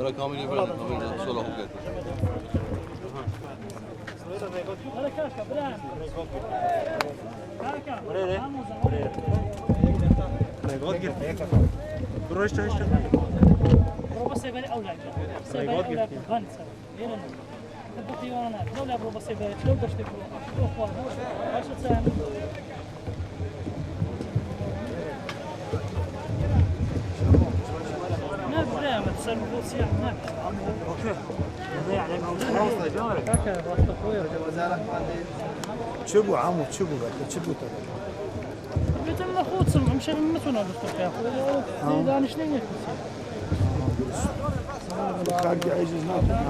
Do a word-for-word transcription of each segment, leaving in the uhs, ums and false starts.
Kamilî bira, kamilî sola xwe. Rêgot girtî. Rêgot girtî. Çi bû, Emo, çi bû, belki çi bû te? Bêtir me xwe çim, em şev min tuna dostum ya. Tamam. Daniştê ne? Tamam, dürüst. Kargi aciz ne yapayım?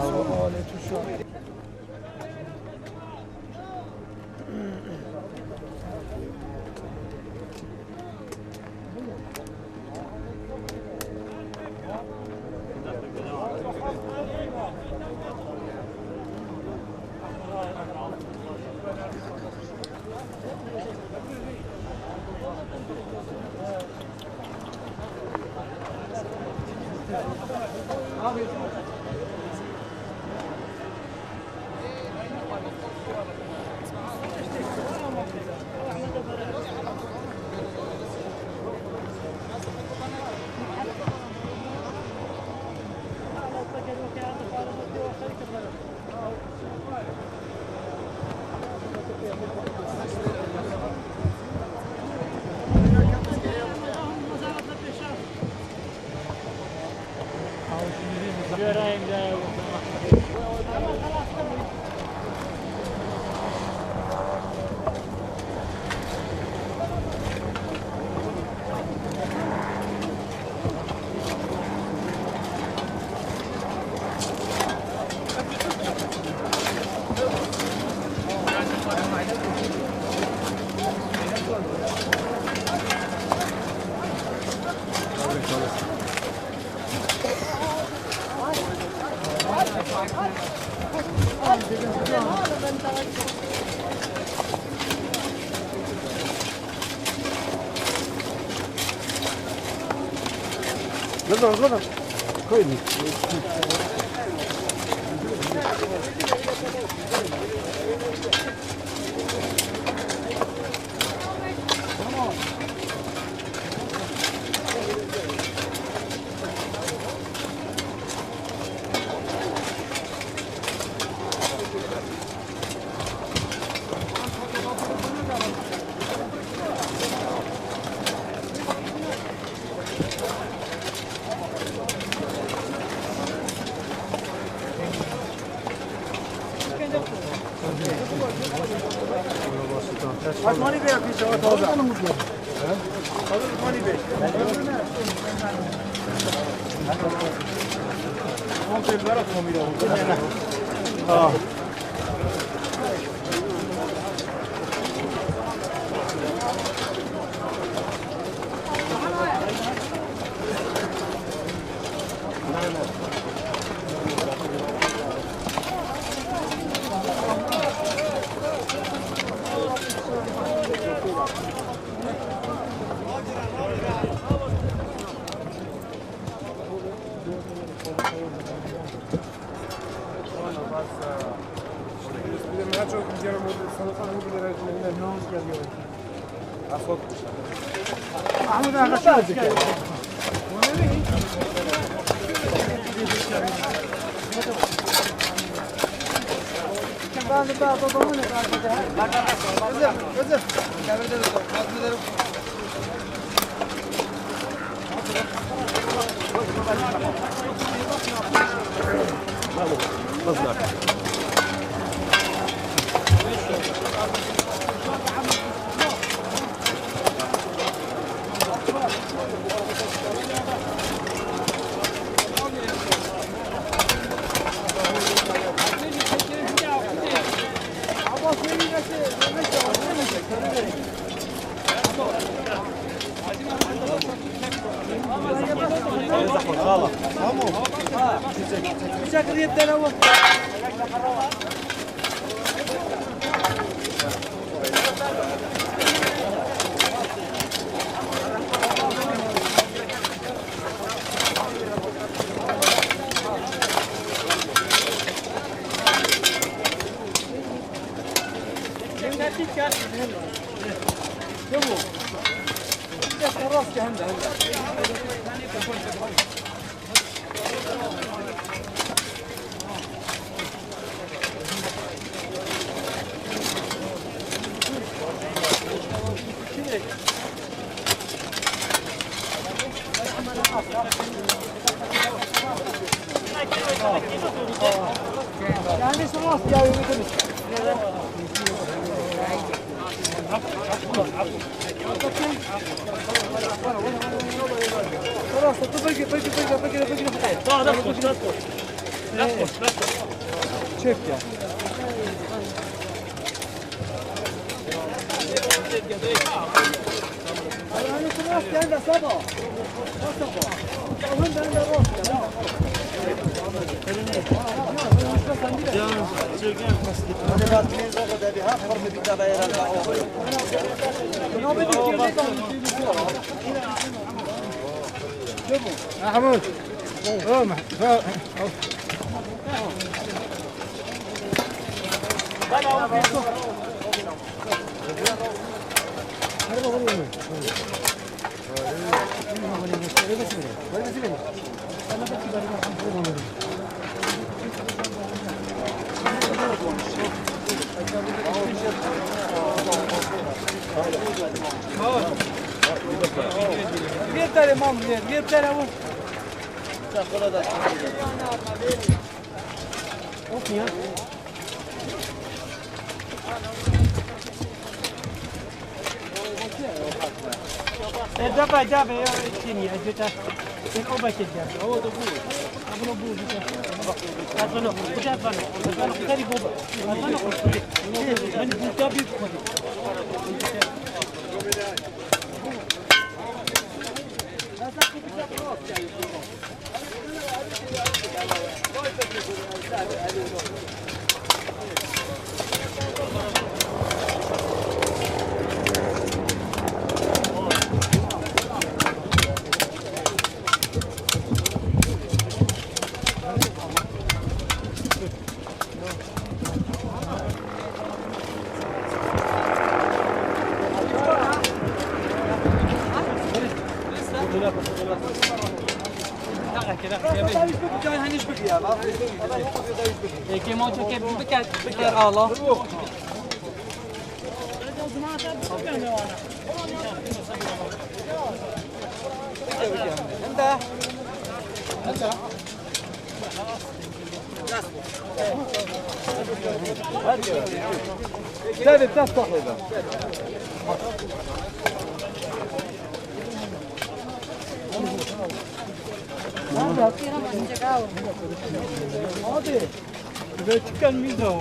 Rıza, Rıza. Koyun. Osmanî bê pîşe taze. Osmanî bê. Komple vera komîra. Ah. Tamam, tamam, tamam. Çek ya. Mahmut. Yeter, mam, yeter, yeter, ama. Of ya. Erdaba da be ya, seni ya, jeta. Sen o bakit ya. Ama da bu. Ama bu, jeta. Atano, bu da atano. Atano, kari boba. Atano, ben bu da bir. Ê, kê maço kê biker, biker ala. Tabii, tas takıldı. Hadi. Ve çıkan mıydı o?